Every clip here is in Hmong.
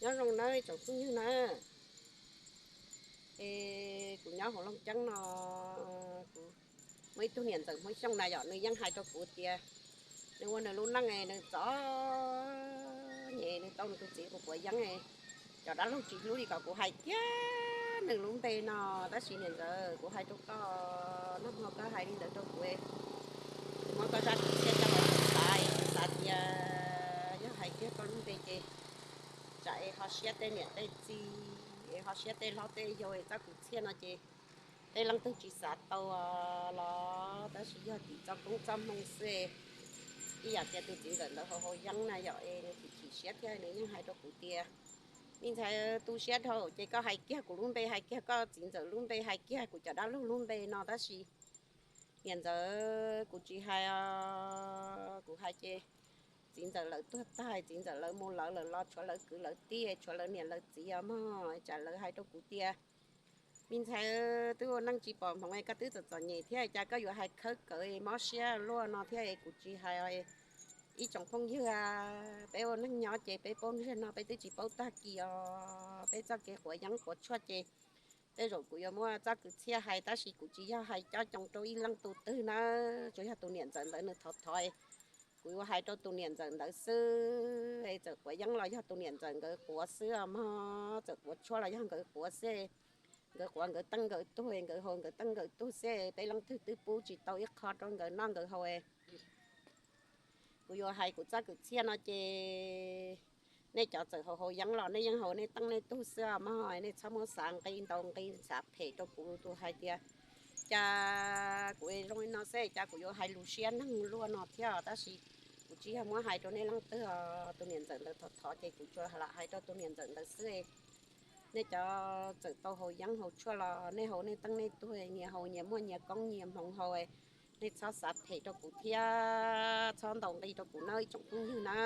Nyob zoo nawb tsoom phooj ywg na. Es kuv nyob hauv Looj Ceeb no, kuv muaj ib tug niam ntxawm Hmoob Xyooj na yom, nws yeej hais rau kuv tias nws ua nws lub neej nws txom nyem, nws tau nws tus txiv quav quav yeeb, cov dab laug tsis hlub li kom kuv hais kiag nws lub npe no. Tab sis niam ntxawm, kuv hais rau koj, nag hmo koj hais li ntawd rau kuv, kuv muab koj zaj kwv txhiaj coj los xav, kuv xav tias yog hais kiag koj lub npe ces tsam es ho siab tej niam tej txiv, es ho siab tej hlob tej yau es txoj kwv txhiaj no ces tej leej twg tsis xav tau los, tab sis yog tim txoj koob txoj hmoo xwb, ib yam tias tus txiv ntxawm ntawd haus haus yeeb na yom, es nws chim chim siab thiab nws yeej hais rau kuv tias, me ntxhais, tu siab dhau ces koj hais kiag kuv lub npe, hais kiag koj txiv ntxawm lub npe, hais kiag kuv cov dab laug lub npe no. Tab sis niam ntxawm, kuv tsis hais os, kuv hais ces txiv ntxawm lawv tuag tag, txiv ntxawm lawv mus lawv lawm los tshuav lawv kwv lawv tij, tshuav lawv niam lawv txiv os mog. Tsam lawv hais rau kuv tias, me ntxhais, twb ua neej tsis pom hmoov es koj twb txom txom nyem thiab, cas koj yuav hais khawb kawv mob siab luaj no thiab. Es kuv tsis hais os, ib tsoom phooj ywg, peb ua neej nyob ces peb paub ntsej no peb twb tsis paub tag kis os. Peb txoj kev quav yeeb quav tshuaj ces tej zaum kuv yuav muab txoj kwv txhiaj hais, tab sis kuv tsis yog hais coj coo rau ib leej tus twg na, tsuas yog tus niam ntxawm ntawd nws thov thov, kuv yuav hais rau tus niam ntxawm ntawd xwb. Es txawm quav yeeb los yog tus niam ntxawm nkawd quav xwb os mog, txawm quav tshuaj los yog nkawd quav xwb, nkawd quav nkawd teej nkawd tug, nkawd haus nkawd teej nkawd tug xwb, peb leej twg twb pub tsis tau ib qho rau nkawd noj nkawd haus. Kuv yuav hais kuv txoj kwv txhiaj no ces nej cov txawm haus haus yeeb los nej yeej haus nej teej nej tug xwb os mog, nej txhob muab xav nqi ntau nqi xav phem rau kuv tus hais tias, cas kuv zoo li no xwb, cas kuv yuav hais lus siab neeg luaj no thiab. Tab sis kuv tsis yog muab hais rau nej leej twg os, tus niam ntxawm ntawd thov thov ces kuv tsuas lam hais rau tus niam ntxawm ntawd xwb. Nej cov txawm tau haus yeeb haus tshuaj los nej haus nej teej nej tug, nyias haus nyias muaj nyias koob nyias hmoov haus, nej txhob xav phem rau kuv thiab, txhob ntaus nqi rau kuv nawb ib tsoom phooj ywg na.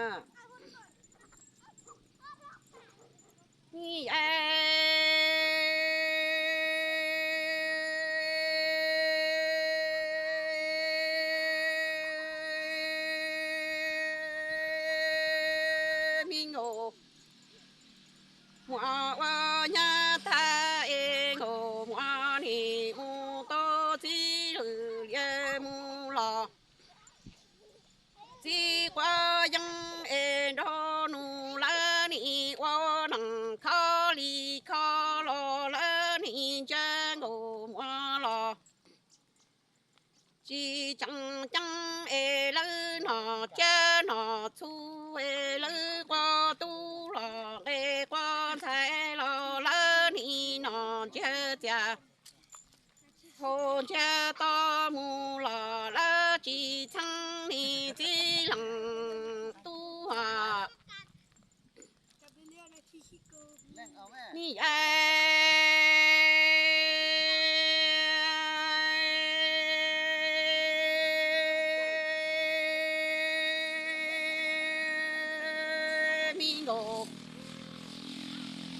Me nkauj muam ua nyab tag es nkauj muam nim mus tau txiv lwm liaj mus los. Txiv quav yeeb es nrog nus lawv nim ua neej kho li kho los lawv nim ntsaj nkauj muam los. Tsis tseem ceeb es lawv nom cab nom txhu es lawv quav tub los nqe quav ntxhais los lawv nim nom ntsiag txias. Haus ntsiag to mus los lawv tsis txheeb nim txiv leej tub. Ni yai me nkauj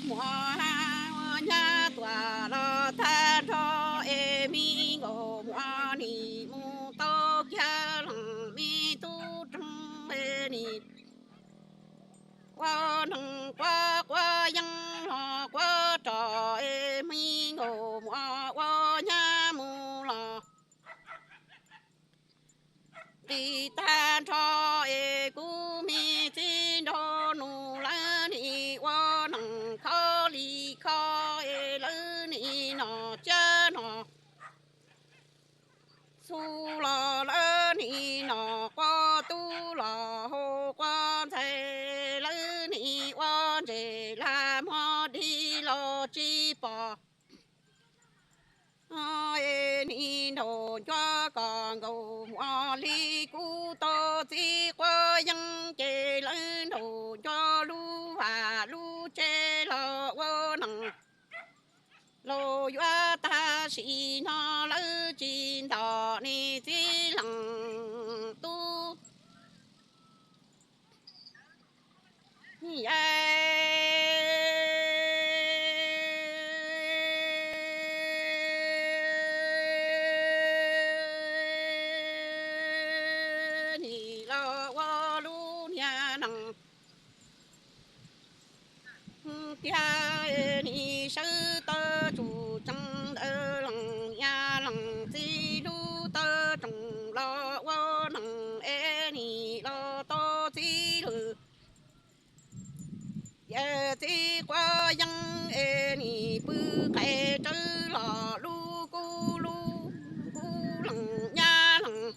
muam nyab tuaj los tag nrho es me nkauj muam nim mus tau kiag leej me tub roog es nim ua neeg quav quav yeeb los quav rog es me nkauj muam ua nyab mus los. Nqis tag nrho es kuv me txiv nraug nus lawv nim ua neej kho li kho es lawv nim nom cab nom txhu los lawv nim nom quav tub los haus quav ntxhais lawv nim ua ntses lag hmo dig los tsis pom. Es nim nraum nco kom nkauj muam li kuv tau txiv quav yeeb ces lawv nraum nco lub vaj lub tsev los ua neej los yuav tag sim no lawv tsis ntom nim txiv leej tub. Yai nim los ua lub niag neej Tiag nim sawv tawm tsum tsees ntawm leej niam leej txiv lub tawm tsoom los ua neej es nim los tau txiv lwm. Yawm txiv quav yeeb es nim pw qais rawv los lub kub lub kub leej nyab leej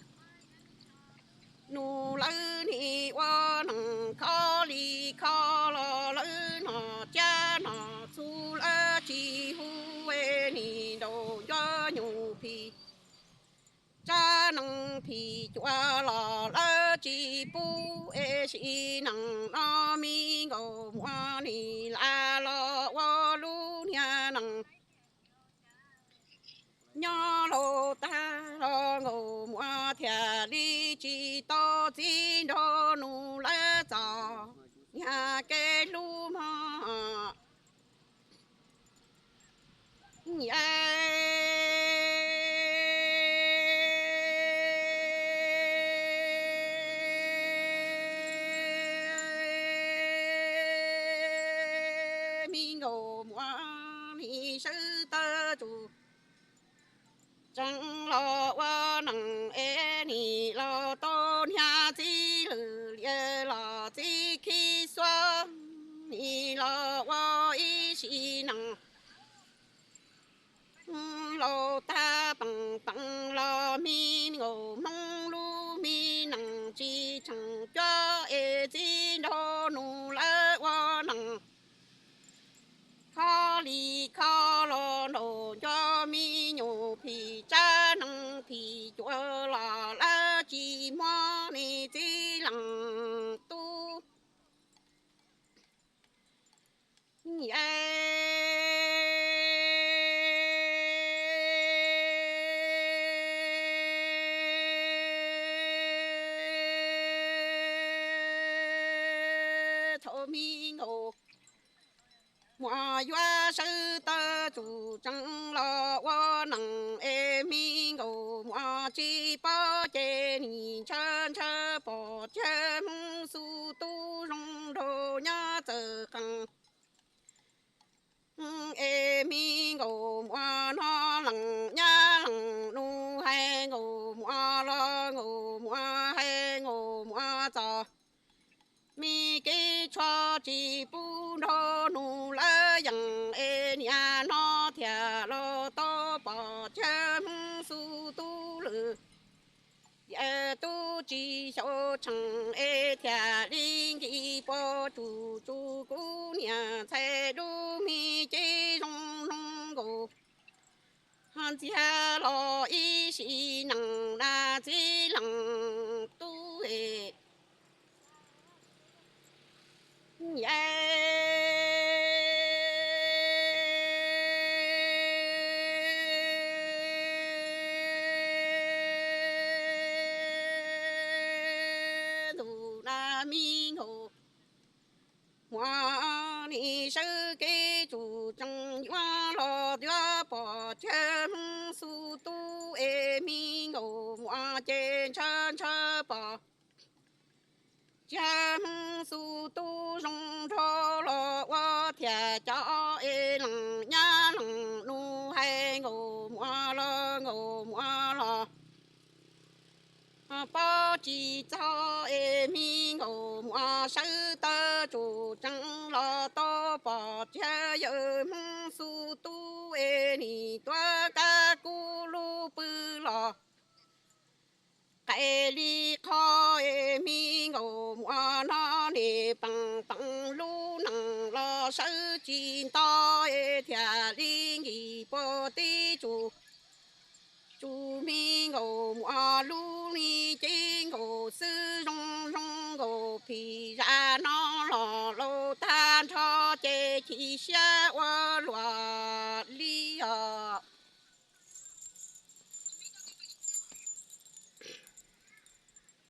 nus lawv nim ua neej kho li kho los lawv nom cab nom txhu lawv tsis hu es nim nraus nco nyuj phim tsab neej phim cuav los lawv tsis pub es sim neej no me nkauj muam nim lam los ua lub niag neej nyob laus tag los nkauj muam thiaj li tsis tau txiv nrog nus lawv txom nyem kev hlub mog. Me nkauj muam nim sawv tawm tsum tsees los ua neej es nim los tau niag txiv lwm liam los txiv khib xuab nim los ua ib sim neej laus tag peem peem los me nkauj hmoob lub me neej tsis tseem cuab es txiv nrog nus lawv ua neej kho li kho los nraus nco me nyuj phim tsab neej phim cuav los lawv tsis muab niag txiv leej tub Thaum me nkauj muam yuav sawv tawm tsum tsees los ua neej es me nkauj muam tsis paub ces nim ntshaw ntshaw pom cag Hmoob xu tub zoo nraug nyob txawv qees. Es me nkauj muam no leej nyab leej nus hais nkauj muam los nkauj muam hais nkauj muam txog me kev tshuav tsis pub nrog nus lawv yeej es niaj no thiaj los tau pom cag Hmoob xu tub lwm. Yawm tub tsis xyaum tsheej es thiaj li nkis pov tsum tsum kuv niam ntxhais lub me cev zoo zoo nkaus. Ho ntxiag los ib sim neej na txiv leej tub es ntuj na me nkauj muam nim sawv kev tsum tsees yuav los yuav pom cag Hmoob xu tub es me nkauj muam ces ntshaw ntshaw pom cag Hmoob xu tub zoo nraug los ua thiaj cov es leej nyab leej nus hais nkauj muam los nkauj muam los paub tsis txog es me nkauj muam sawv tawm tsum tsees los tau pom cag yawm Hmoob xu tub es nim tuav kab kub lub pw los qais li qho es me nkauj muam no nim peem peem lub neej los sawv tsis nto es thiaj li nkis pov tib tsum tsum me nkauj muam lub me cev nkaus xwb zoo zoo nkaus phim zam no los laus tag nrho ces chim siab ua